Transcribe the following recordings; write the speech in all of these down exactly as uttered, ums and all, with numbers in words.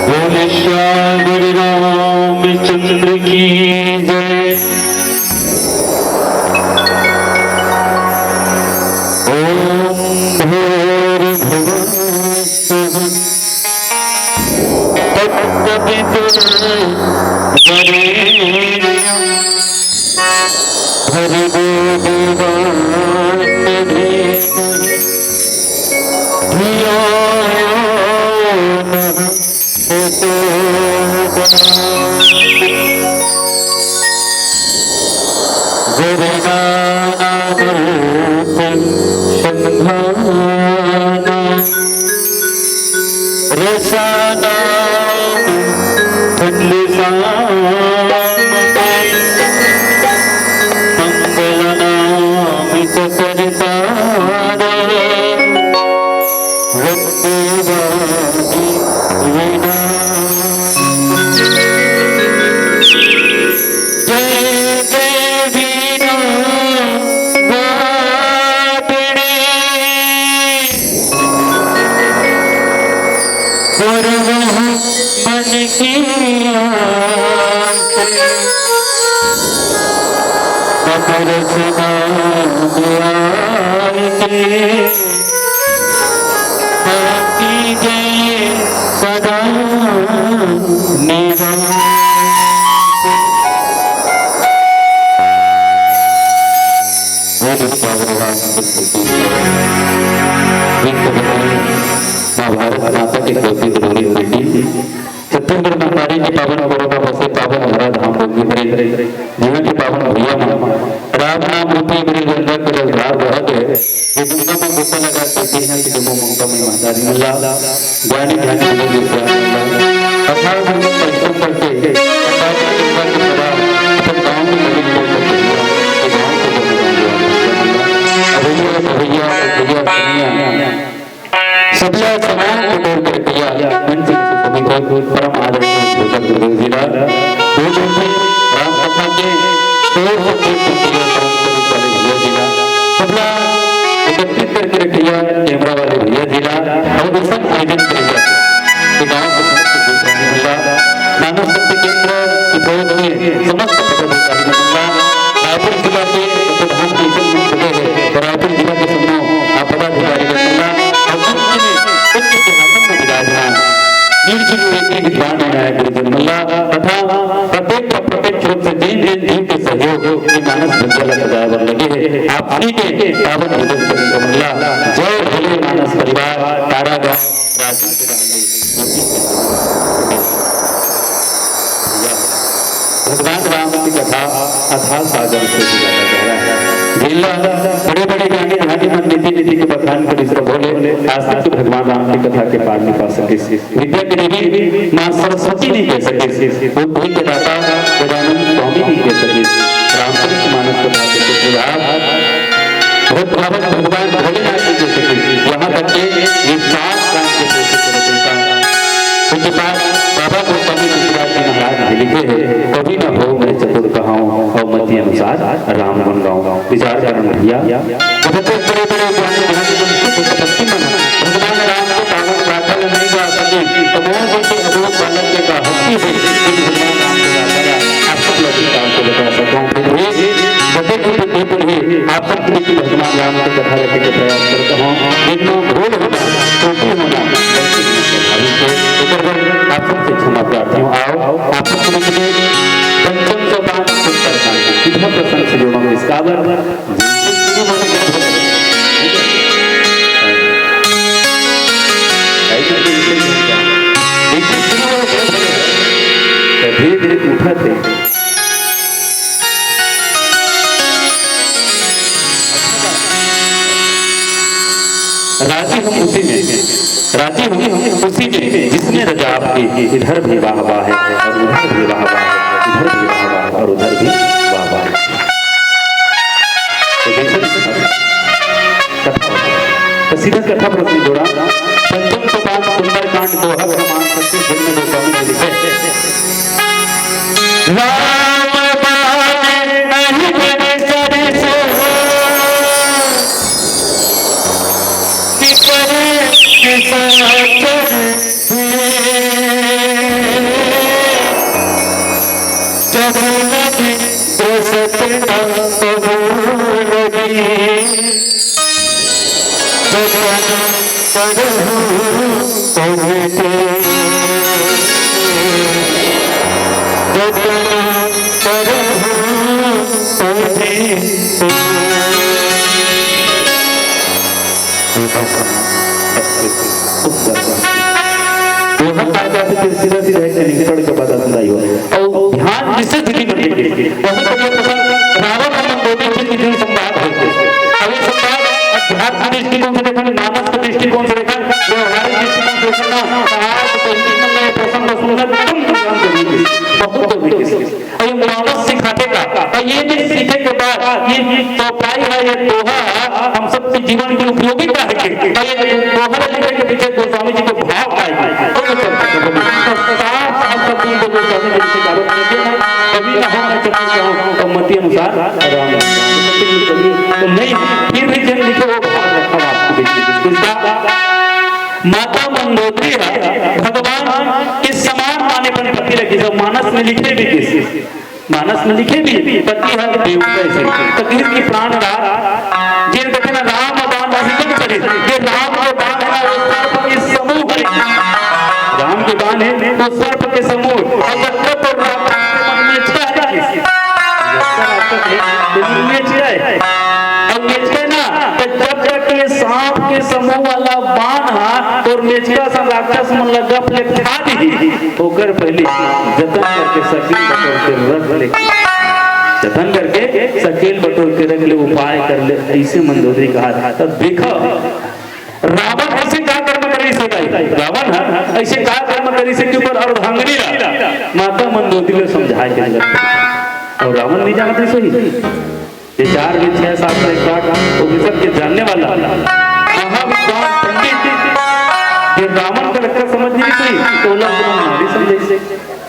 बोल श्याम रामचंद्र की जय। ओम भूर्भुवः स्वः तत्सवितुर्वरेण्यं भर्गो देवस्य धीमहि धियो यो नः प्रचोदयात्। वरुणानामर्षि सिंहानां रसानां फलितामपि संबलानां च कर्तारः वन्दे वादिविनां। जय जय वीणा वादिनी। गुरुवहु मन की आस, मधुर सुनाम आए के, कीजे सदा निवास। बोल भगवान बुद्ध की जय। विश्व बंधु, माँ भारत माता की ज्योति जरूरी बेटी। छत्तीसगढ़ महतारी के पावन गोरवा बसे पावन धरा धाम बोलके हरे। जिहाँ के पावन भुइयाँ म राम नाम रूपी गुरु गंगा के जलधार बहत हे। ये गंगा म गोता लगा के कहिहां कि जम्मो ममता मई महतारी मन ला, ज्ञानी ध्यानी गुरु विद्वान मन ला, अथाह गुरु परिश्रम करके अपार गंगा के सदा अपन गाँव में प्रवेश कर सकते हैं। ये गाँव को बंधु बांधव भैया, भैया, भैया, सबला समान को तोड़ कर किया, मंच में सुशोभित हो, परम आदरणीय भूषण गुरुदेव जी ला, दो दिन की राम कथा के शोर संगीत के लिए परम स्वरूप वाले भैया जी ला, सबला एकत्रित करके रखिया, कैमरा वाले भैया जी ला, और ये सब आयोजन करेगा। ये गांव के समस्त भूषण जी ला, मानव शक्ति केंद्र की फौज में समस्त पदाधिकारी ला, रायपुर जिला के प्रधान मिशन में जुड़े हैं, तो रायपुर जिला के समूह आप पदाधिकारी को सुनना और उनके उच्च सिंहासन में विराजमान निर्जन व्यक्ति विद्वान विनायक गुरुजन मल्ला तथा प्रत्येक प्रत्यक्ष रूप से जिन जिन जीव के सहयोग ये मानस विद्यालय सजाए बर लगे हैं, आप सभी के पावन भजन चरण को मल्ला। जय भोले मानस परिवार, तारा गांव, राजू के रहने भगवान राम की कथा अथाह सागर से भी ज्यादा गहरा है। जिनला बड़े-बड़े ज्ञानी ध्यानी मन नीति नीति के बखान करिस, तो बोले आज तक तो भगवान राम की कथा के पार नहीं पा सके। विद्या की देवी माँ सरस्वती नहीं कह सके। बुद्धि के दाता गजानन स्वामी नहीं कह सके। रामचरित मानस कथा के सूत्रधार भक्त भावक भगवान भोलेनाथ जी के सखी, यहाँ तक के ये सात काम के पोषक करते का। उनके पास बाबा गोस्वामी तुलसीदास जी महाराज भी लिखे हैं, "कभी न हो मैं चतुर कहाऊं, और मति अनुसार राम गुण गाऊं।" विचार करण भैया, बहुत बड़े बड़े ज्ञानी ध्यानी मन, शुद्ध तपस्वी मन, भगवान राम के पावन गाथा ल नहीं गा सके, तो मोर जैसे अबोध बालक के का हस्ती है, जो भगवान राम के गाथा ला आप सब लोग विस्तार से बता सकूं। फिर भी जते भी विद्या पढ़े, आप सब के बीच में भगवान राम के कथा रखे के प्रयास करता हूँ। जितना भूल होना, त्रुटि होना, गलती होना स्वाभाविक है। एकर बर आप सबसे क्षमा प्रार्थी हूँ। आओ, आप सब के बीच में पंचम सोपान उत्तरकांड सीधा प्रसंग से जोड़ो। इसका बर जैसे शुरू होने के बाद, जैसे शुरू होने के बाद, धीरे धीरे उठा थे। राजी हम उसी में, राजी हम उसी में जिसमें रजा आपकी, इधर भी वाह वाह है और उधर भी वाह वाह है, इधर भी वाह वाह है और उधर भी वाह वाह है। तो जैसे कथा, तो सीधा कथा प्रसंग जोड़ा। पंचम सोपान सुंदरकांड दोहा क्रमांक छत्तीस, जिनमें गोस्वामी जी लिखे, राम बाण अहि बन सरिस, निकरे पिशाच दोहा का अर्थ फिर सीधा सीधा एक निकल के बता सुनाई हो। और ध्यान जिससे स्थिति बन गई। बहुत बढ़िया प्रसंग। रावण और मंदोदरी के बीच में संवाद हो गया। अब ये संवाद अध्यात्म दृष्टिकोण से देखा, मानस के दृष्टिकोण से देखा, व्यवहारिक दृष्टिकोण से देखा ना, तो आज तो हिंदी में ये प्रसंग सुनना एकदम जरूरी है। बहुत जरूरी है। और ये मानस सिखाते का, और ये भी सीखे के बाद ये चौपाई है, ये दोहा हम सबके जीवन की उपयोगिता है कि, और ये दोहा लिखने के पीछे गोस्वामी जी के भाव का है। और ये सब तो साफ साफ शब्दों में गोस्वामी जी की किताबों में लिखे हैं, "कवि न हो मैं चतुर कहूँ, तो मति अनुसार राम।" तो नहीं, फिर भी जिन लिखे वो भाव रखा आपको देखिए। इसका माता मंदोदरी है, भगवान के समान माने अपन पति ल, जब मानस में लिखे भी किसी, मानस में लिखे भी पति ह देवता से, तो कृष्ण की प्राण रात, जे देखे ना राम बाण अधिकम चले, ये राम के बाण है ना, वो सर्प के समूह है। राम के बाण है, वो सर्प के समूह। और जब तक तो राम के मन में इच्छा है, जब तक राक्षस है, तो मन में इच्छा है। और ये है ना, तो जब तक ये सांप के समूह वाला बाण हा तोर मेचका सन राक्षस मन ला गप ले खा दिही, ओकर पहले जतन करके सकेल बटोर के रख ले, जतन करके सकेल बटोर के रख ले, उपाय कर ले, ऐसे मंदोदरी कहा। तब देखो, रावण ऐसे का कर्म करिस हे भाई? रावण ह ऐसे का कर्म करिस हे कि ओकर अर्धांगिनी ला माता मंदोदरी ला समझाए के जरूरत हे। और रावण नहीं जानत हे सही। ये चार भी छह सात का एक पाठ, वो भी सबके जानने वाला महाविद्वान पंडित, ये रावण का लक्का समझ नहीं थी, तो ओला अपना नारी समझे।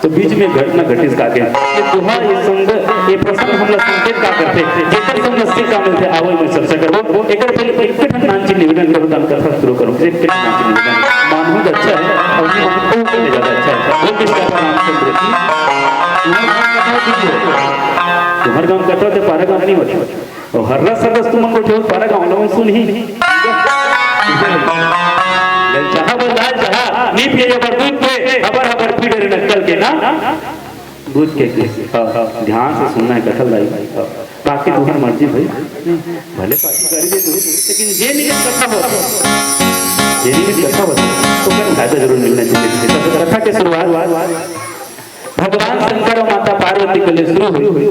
तो बीच में घटना घटिस का के, ये दोहा, ये संग, ये प्रसंग हमला संकेत का करथे, जेकर संग सीख का मिलथे, आवो मैं चर्चा करबो। एकर पहले एक ठन नानची निवेदन करो, तब कथा शुरू करो। एक ठन नानची निवेदन, मानहूं तो अच्छा है, और नहीं मानहूं तो ज्यादा अच्छा है। वो किसका? रामचंद्र की। तुम्हारे गांव कथा होथे, पारा गांव नहीं होथे। और हर्रा सरस तुमन को ठेवत पारा गांव लोगन सुनही। ललचाहा बल्ला चाहा, नी पिए जबर दूध के, हबर हबर पी डरे नक्कल के ना। दूध के, के। हाँ, हाँ, ध्यान से सुनना है कथल भाई। हाँ, बाकी तुम्हार मर्जी भाई। भले पाछू गारी दे दो, लेकिन जे नियत कथा हो, जे नियत कथा हो, तो कर फायदा जरूर मिलना चाहिए। तो कथा के शुरुआत भगवान शंकर और माता पार्वती के लिए शुरू हुई।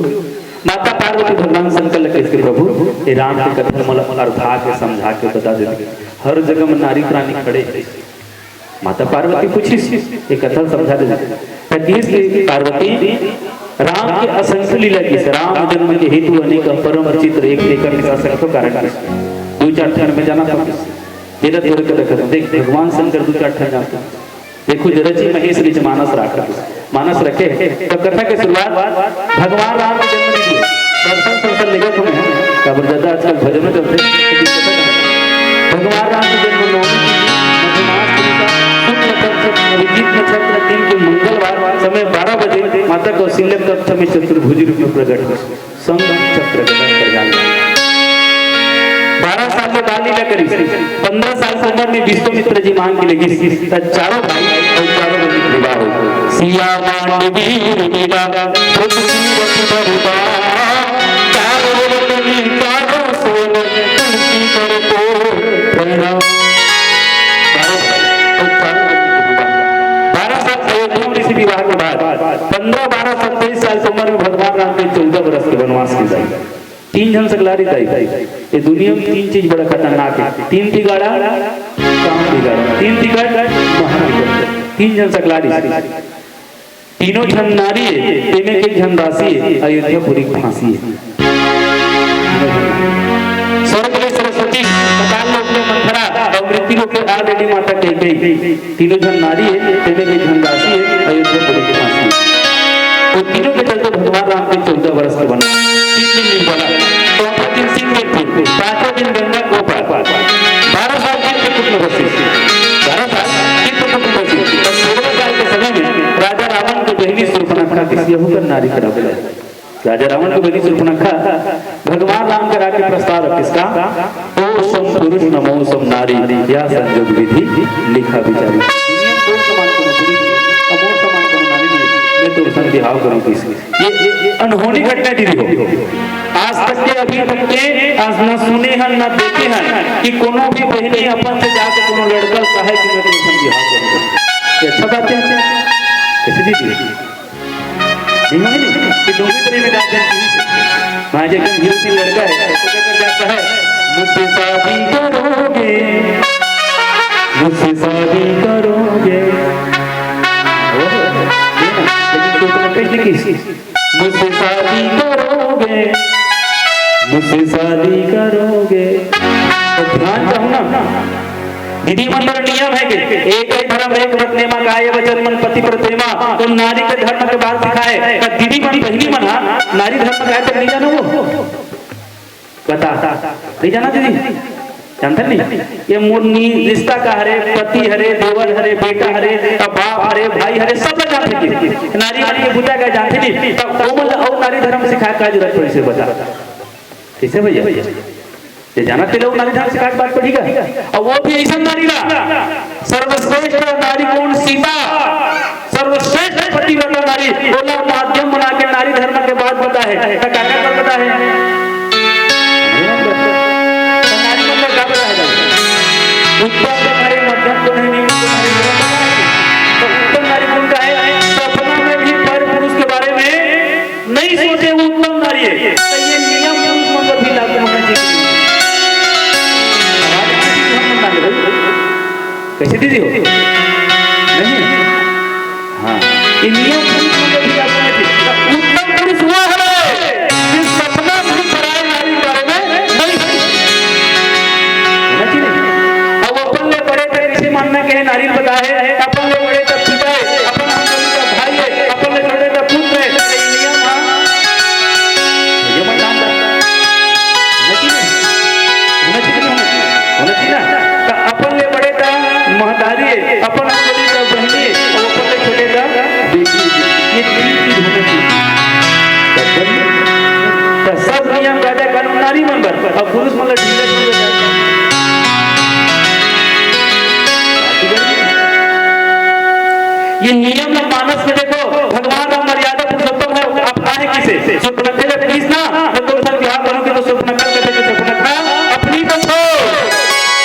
माता पार्वती भगवान शंकर लगे इसके प्रभु, ये राम के कथा मला अर्था के समझा के बता देते। हर जगह में नारी प्राणी खड़े हैं। माता पार्वती पूछिस, ये कथा समझा दे। तब कहिस पार्वती, राम के असंख्य लीला किस, राम जन्म के हेतु अनेक परम विचित्र एक एक करके असंख्य कारण किस। दो चार ठन में जाना था। जेला तोरे के देखत, देख भगवान शंकर दो चार ठन जानते। देखो, जरा जी महेश निज मानस राखत। मानस रखे, तो कथा के शुरुआत भगवान राम के जन्म लीला। दर्शन संसन निगत में, काबर ज्यादा आजकल भजन में चलते। भगवान राम के जन्म नवमी तिथि, मधुमास पूर्णिमा, शुक्ल पक्ष, अभिजीत नक्षत्र, दिन के मंगलवार, समय बारह बजे, माता कौशल्या कक्ष में चतुर्भुज रूप में प्रकट हुई। संग चक्र गदा प्रयाग। बारह साल में बाल लीला करिस, पंद्रह साल के उम्र में विश्वामित्र जी मांग के लेगिस, त चारों भाई और चारों बहिनी के विवाह हो। सिया मांडवी मीरा, सुत सूरत बरदा, चारों रतनी चारों सोन, तुलसी कर को प्रणाम। बारह साल अयोध्या में ऋषि विवाह के बाद पंद्रह, बारह, सत्ताईस साल की उम्र में भगवान राम के चौदह बरस के वनवास की दाई। तीन झन सकलारी दाई। ये दुनिया में तीन चीज बड़ा खतरनाक है। तीन तिगाड़ा, काम तिगाड़ा, तीन तिगाड़, महातिगाड़। तीन झन सकलारी। तीनों झन नारी है, तेमे के एक झन दासी है, अयोध्यापुरी के फांसी है। स्वर्ग ले सरस्वती, पाताल लोक ले मंथरा, और मृत्यु लोक ले already माता कैकेयी। तीनों झन नारी है, तेमे के एक झन दासी है, अयोध्यापुरी के फांसी है। वो तीनों के चलते भगवान राम के चौदह वर्ष के वनवास, तीन दिन निर्जला, चौथा दिन सिंह के फूल, पांचवा दिन गंगा को पार, बारह साल चित्रकूट में बसी, बारह साल चित्रकूट में बसी। और सोलह साल के समय में राजा रावण के बहिनी शूर्पणखा किसी यहू कर नारी करा बुलाई। राजा रावण के बहिनी शूर्पणखा भगवान राम करा के प्रस्ताव रखिस का, "ओ सम पुरुष न मो सम नारी, या संजोग विधि लिखा बिचारी।" दुनिया में तोर समान कोनो पुरुष नहीं, अउ मोर समान कोनो नारी नहीं, मैं तोर संग बिहाव करूं किसे। ये, ये, ये अनहोनी घटना दीदी हो। आज तक के, अभी तक के, आज ना सुने हन, ना देखे हन कि कोनो भी बहिनी अपन से जाके कोनो लड़का कहे कि मैं तोर संग बिहाव करूंगा। ये अच्छा बात है? कैसे दीदी? नहीं माने नहीं? कि डोंगरी प्रेम में जाते हैं। वहाँ जो एकदम हीरो लड़का है, तो क्या कर जाता है? "मुझसे शादी करोगे, मुझसे शादी करोगे।" वो, ये ना, लेकिन कोई तो लड़का ही नहीं किसी। "मुझसे शादी करोगे, मुझसे शादी करोगे।" तो ध्यान रखना, दीदी मन बर नियम है कि एक ही धर्म एक व्रत नेमा, काय वचन मन पति प्रति नेमा। तो नारी के धर्म के बात सिखाए, त दीदी मन बहिनी मन हा नारी धर्म का है तो नहीं जानो वो? बता, नहीं जाना दीदी? जानते नहीं? ये मोर नी-, रिश्ता का हरे, पति हरे, देवर हरे, बेटा हरे, त बाप हरे, भाई हरे, सब ला जानते नहीं। नारी मन के बुता का जानते नहीं, त वो मन ला अउ नारी धर्म सिखाए का जरूरत पड़े से बता? कैसे भैया? ये जाना तेला वो नारी धर्म सिखाए के बात पड़ी का? अउ वो भी ऐसा नारी ला, सर्वश्रेष्ठ नारी कौन? सीता, सर्वश्रेष्ठ पतिव्रता नारी। ओला माध्यम बना के नारी धर्म के बात बताए, त का का बात बताए? त नारी मन ला का बताए? उत्तम तो नारी, मध्यम तो नहीं, नीच तो नारी, तो उत्तम नारी कौन का है? सपना में भी पर पुरुष के बारे में नहीं सोचे, वो उत्तम नारी है। तो ये नियम पुरुष मन पर भी लागू होना चाहिए। कैसे दीदी हो? नहीं? हाँ। ये नियम पुरुष मन पर भी लागू होना चाहिए। तो उत्तम पुरुष वो है, जिस सपना भी पराए नारी के बारे में नहीं सोचे। है ना कि नहीं? अब अपन ले बड़े तक इसे मानना के नारी बताए, अपन ले बड़े तक पिता है, अपन हम सभी का भाई है, अपन ले छोटे तक पुत्र है, ये नियम हा, ये मत जान जाता। होना चाहिए नहीं? होना चाहिए नहीं? होना चाहिए ना? तो अपन ले बड़े तक महतारी है, अपन हम सभी का बहनी है, और अपन ले छोटे तक बेटी है। ये तीन चीज होना चाहिए। तो सब, तो सब नियम कायदा कानून नारी मन बर, अब पुरुष मन ला ढीला छोड़ देता है। ये नियम ला मानस में देखो, भगवान राम मर्यादा पुरुषोत्तम है, आप आए किसे? शूर्पणखा ले पूछिस ना, मैं तोर संग बिहाव करूंगी, तो शूर्पणखा कहथे कि शूर्पणखा, अपनी तो छोड़,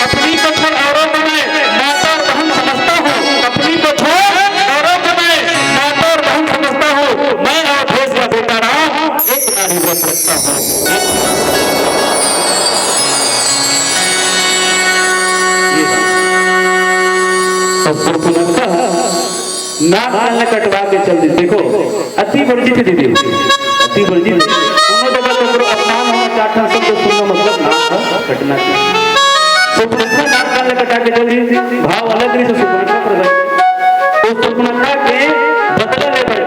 अपनी तो छोड़, औरों को मैं माता और बहन समझता हूँ, अपनी तो छोड़, औरों को मैं माता और बहन समझता हूँ, मैं अवधेश का बेटा राम, एक नारी व्रत रखता हूँ। ये तो शूर्पणखा नाक कान ला कटवा के चल दी। देखो, अति वर्जित है दीदी, अति वर्जित है। कोनो जगह ककरो अपमान होना, चार ठन शब्द सुनना, मतलब नाक कान कटना चाहिए। शूर्पणखा नाक कान ला कटा के चल दी, भाव अलग रहिस शूर्पणखा प्रकट। तो शूर्पणखा के बदला ले बर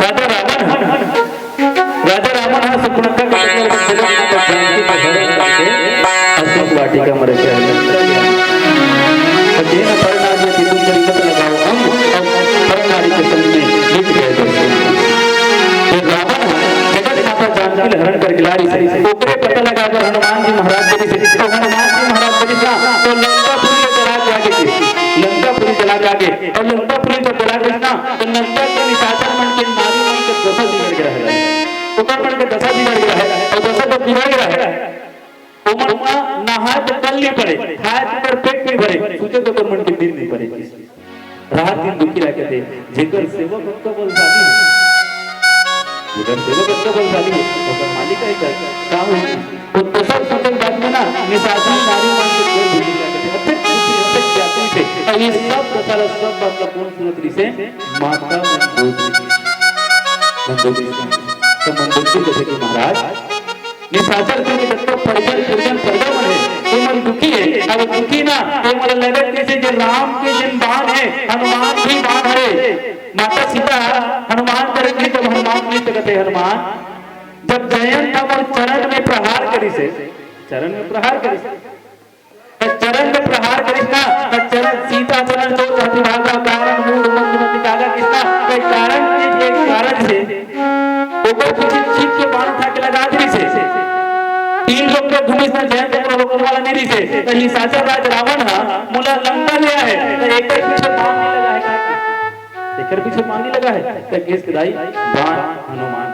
राजा रावण ह राजा रावण ह शूर्पणखा के पुत्र ल जन्म देके जानकी के हरण करके अशोक वाटिका म रखे हवे। अउ जेन पर नारी अति सुंदरी मत लगाओ अंग, अउ पर नारी के संग में लिप्त गए दर्शन। ये रावण ह जगत माता जानकी ल हरण करके लाय रिहिस, ओकरे पता लगाए बर हनुमान जी महाराज चलिस, तो हनुमान जी महाराज चलिस ना, तो लंकापुरी के जला के आगे, लंकापुरी जला के आगे, अउ लंकापुरी जब जला के ना, तो लंका के निशाचर मन के नारी मन के दशा बिगड़ गे रहय। ओकर मन के दशा बिगड़ गे रहय। अउ दशा जब बिगड़ गे रहय, ओमन नहाय त कल नइ परे, खाय त ओकर पेट नइ भरे, सुते त ओकर मन के नींद नइ परे। रात दिन दुखी रहिथे, जेकर सेवक ओतका बलशाली हे, जेकर सेवक ओतका बलशाली हे, ओकर मालिक हे का? का होही? तो दशा सुते के बाद में ना, निशाचर नारी मन के गोड़ धोए लगे थे। अतेक दुखी, अतेक व्याकुल थे। अउ ये सब दशा ला, सब बात ला कोन सुनत रिहिसे? माता मंदोदरी। मंदोदरी सुनत रिहिसे। तो मंदोदरी कथे कि महाराज, निशाचर के जतका परिजन, परिजन, प्रजा मन हे, ते मन दुखी हे। अब दुखी ना, ते मन लगत रिहिसे जे राम के जेन बाण हे, हनुमान के बाण हरे। माता सीता हनुमान करा गे, जब हनुमान जी से कथे, हनुमान, जब जयंत ह मोर चरण में प्रहार करिस हे, चरण में प्रहार करिस हे, त चरण में प्रहार करिस ना, त चरण, सीता चरण जो कहती भागा, कारण मूढ़ मंद मति कागा किस ना, त कारण के जे कारण हे, ओकर पीछे छीन के बाण उठा के लगा दे रिहिसे। तीन लोग के घूमिस ना, जय चक्र रोकने वाला नहीं रिहिसे। त निशाचर राज रावण ह मोला लंका ले आहे, त एकर पीछे बाण नहीं लगा है का? एकर पीछे बाण नहीं लगा है। त कहिस के दाई, बाण हनुमान,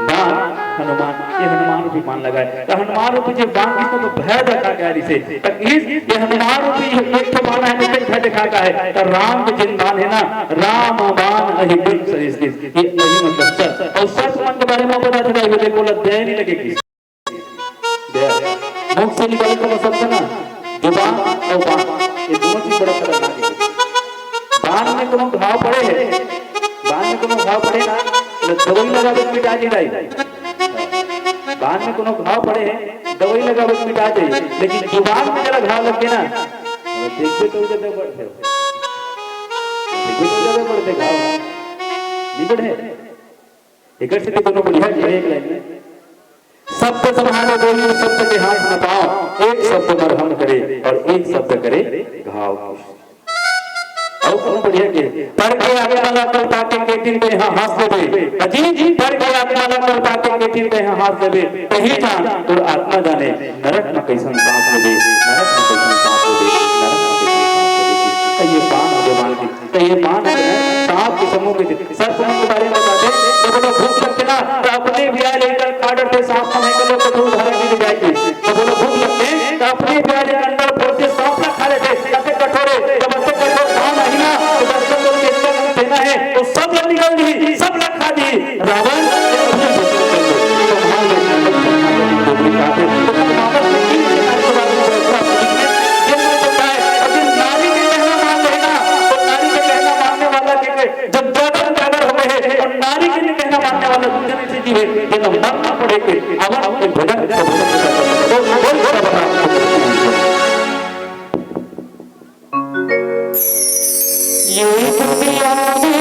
बाण हनुमान, ये हनुमान रूपी बाण लगा है। त हनुमान रूपी जे बाण किसको तो भय दिखा के आ रिहिसे। त कहिस, ये हनुमान रूपी एक ठो बाण है, तो भय दिखा का है। त राम के जिन बाण है ना, राम बाण अहि कंस रिस किस। ये नहीं मतलब सर्प। और सर्प मन के बारे में बता देता है, देखो, बोला, दया नहीं लगे किस। दया। मुख से निकले तो शब्द ना, जुबान और बाण, ये दोनों चीज बड़ा खतरनाक है। बाण में कोनो घाव पड़े है, बाण में कोनो घाव पड़े ना, तो दवाई लगावे के मिटा जाए। बाण में कोनो घाव पड़े है, दवाई लगावे के मिटा जाए, लेकिन जुबान में जरा घाव लग गया ना, देखबे तो ज्यादा बढ़थे, देखबे तो ज्यादा बढ़थे घाव, नहीं बढ़े। एकर से कोनो बढ़िया कहे एक लाइन में, शब्द संभाले बोली, शब्द के हाथ न पाओ, एक शब्द मरहम करे और एक शब्द करे घाव। और कोनो बढ़िया के, पर के आत्मा ला कल पाके के दिन पे हाँ हंस देबे। अजी, पर के आत्मा ला कल पाके के दिन पे हाँ हंस देबे। तही जान तोर आत्मा जाने नरक में कैसन सांस लेबे, नरक में कैसन सांस लेबे, नरक में कैसन सांस लेबे। तो ये बाण हो भगवान की, तो ये बाण है, सांप के समूह के, सर्प के बारे में बताते, जब बोलो भूख लगते ना, तो अपने भी आए लेकर खा डरते, सांप का नहीं कर लो, तो दूर धरे नहीं जाएगी। तो बोलो भूख लगते, तो अपने भी आए लेकर अंदर फोड़ के सांप ना खा लेते, ऐसे कठोरे, जब ऐसे कठोर बाण आई ना, तो दर्शक लोग के इतना देना है, तो सब लोग निकल दी, सब लोग खा दी। रावण, जब ज्यादा से ज्यादा हो गए हैं और नारी के कहना मानने वाला दूसरे से जीवे, ये तो मरना पड़े के, अवन के भजन, भजन, भजन, भजन, भजन, भजन, ये दुनिया में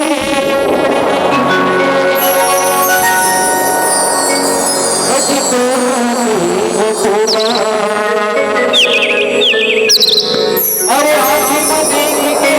अरे आँख में देख के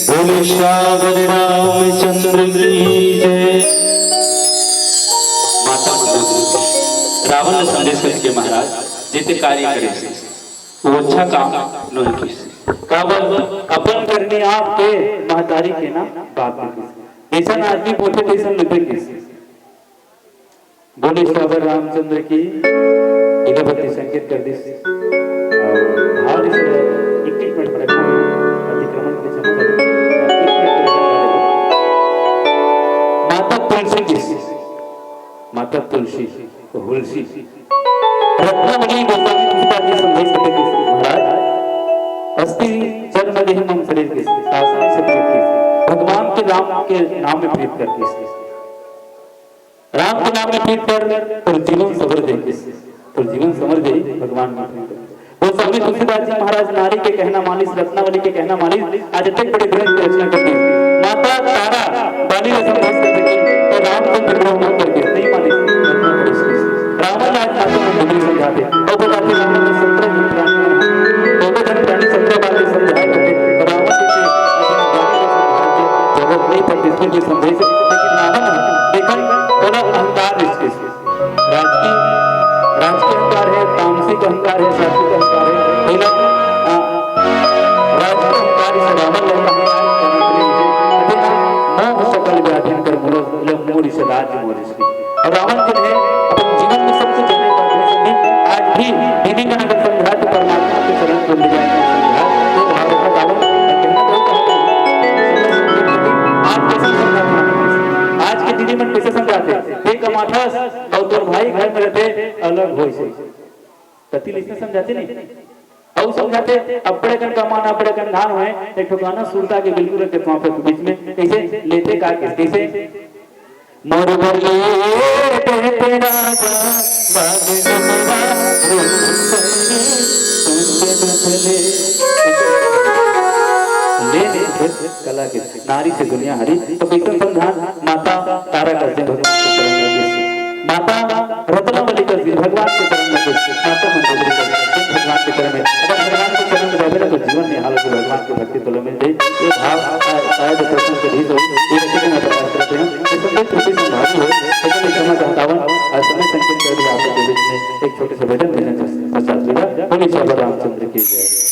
बोले श्यावर रामचंद्र की जय। माता मंदोदरी रावण ला संदेश करिस के महाराज, जेते कार्य करिस, वो अच्छा काम नोहे किस। काबर अपन करनी आप के, महतारी के ना बाप के किस। जैसन आदमी बोलथे तैसन लुटे किस। बोले श्यावर रामचंद्र की। इधर बत्ती संकेत कर दिस। और भाव इस एक एक मिनट रखना, अतिक्रमण के क्षमा करें। एक मिनट के लिए माता तुलसी किस, माता तुलसी, हुलसी। रत्नावली गोस्वामी तुलसीदास जी संदेश देते किस महाराज, "अस्ति जन्म देहि मम शरीर किस, शास्त्र से प्रेम किस, भगवान के राम के नाम में प्रीत कर किस।" राम के नाम में प्रीत कर, तोर जीवन संवर जाही, तोर जीवन संवर जाही, भगवान में प्रीत कर। गोस्वामी तुलसीदास जी महाराज नारी के कहना मानिस, रत्नावली के कहना मानिस, आज अतेक बड़े ग्रंथ की रचना कर दी। माता तारा बाली ला संदेश कर देथे, तो राम को विद्रोह मत करके नहीं मानिस, रत्नावली। रावण ला आज माता मंदोदरी समझाथे, और बताथे रावण के सत्रह ही प्राणी हैं, तो वो जन प्राणी सत्रह बार ले समझाए थे, रावण के जरूरत नहीं पड़ती इसमें कोई संदेश, लेकिन रावण देखन थोड़ा अहंकार इसके राजकी, राजकी अहंकार है, तामसिक अहंकार है, सात्विक अहंकार है। पहला, आ, राजकी अहंकार इस रावण लोग अहंकार करने के लिए मुझे कहते हैं, "मोह सकल व्याधिन कर मूलो, लो मोर इस राज मोर इसके।" और रावण जो है, अपन जीवन में सब कुछ होने का अपने से भी, आज भी दीदी का अगर समझा तो परमात्मा के शरण को ले जाएगा समझा, तो भाव का रावण कहना तो चाहते हैं। आज कैसे समझाते हैं? आज के दीदी मन कैसे समझाते हैं? ते कमाथस, अउ तोर भाई घर में रहते अलग होइस। कति ले अइसने समझाथे नहीं। अउ समझाथे, अब्बड़ अकन कमाना, अब्बड़ अकन धान होए, एक ठो गाना सुरता के बिल्कुल रख देथंव आप लोग के बीच में। कइसे लेथे का, कइसे, कइसे? मोर बर ले दे तेरा जान, बाबू मेरा रूप संगी, तू के बदले। ले, ले, कला के नारी से दुनिया हरी, तो कइसन समझान? माता तारा कर दे भगवान के चरण में गिर। माता रत्नावली कर दे भगवान के चरण में गिर। माता मंदोदरी कर दे भगवान के चरण में। अगर भक्ति तोला मिल जाई। ये भाव, अ, शायद प्रसंग के बीच होई, ये व्यक्ति के मैं प्रकाश करते हैं। ये सब एक छोटी सी कहानी हो, लेकिन मैं क्षमा चाहता हूँ। आज समय संकेत कर दिया आप लोग के बीच में एक छोटे से भजन, भजन पश्चात विदा। बोलिए बाबा रामचंद्र की जय।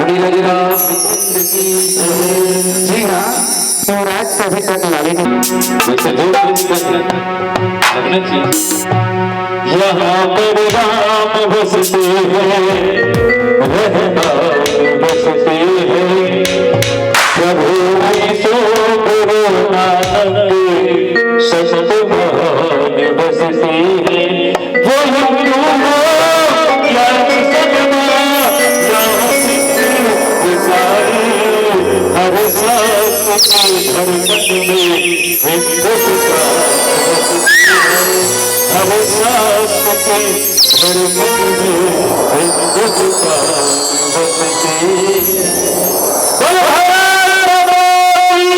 जी हाँ, शिवराज को भी तक लाली नहीं। वैसे जो कुछ कर, अपने चीज। यहाँ पर राम बसते हैं, रहमान बसते हैं। प्रभु ईसो गुरु नानक, सत महान बसते हैं। वो हिंदू हो या मुसलमान, या सिख, ईसाई, हर जात के धर्म में हिंदुस्तान बसती है। हर जात के धर्म में हिंदुस्तान बसती है। बोलो भारत माता की।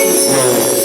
So,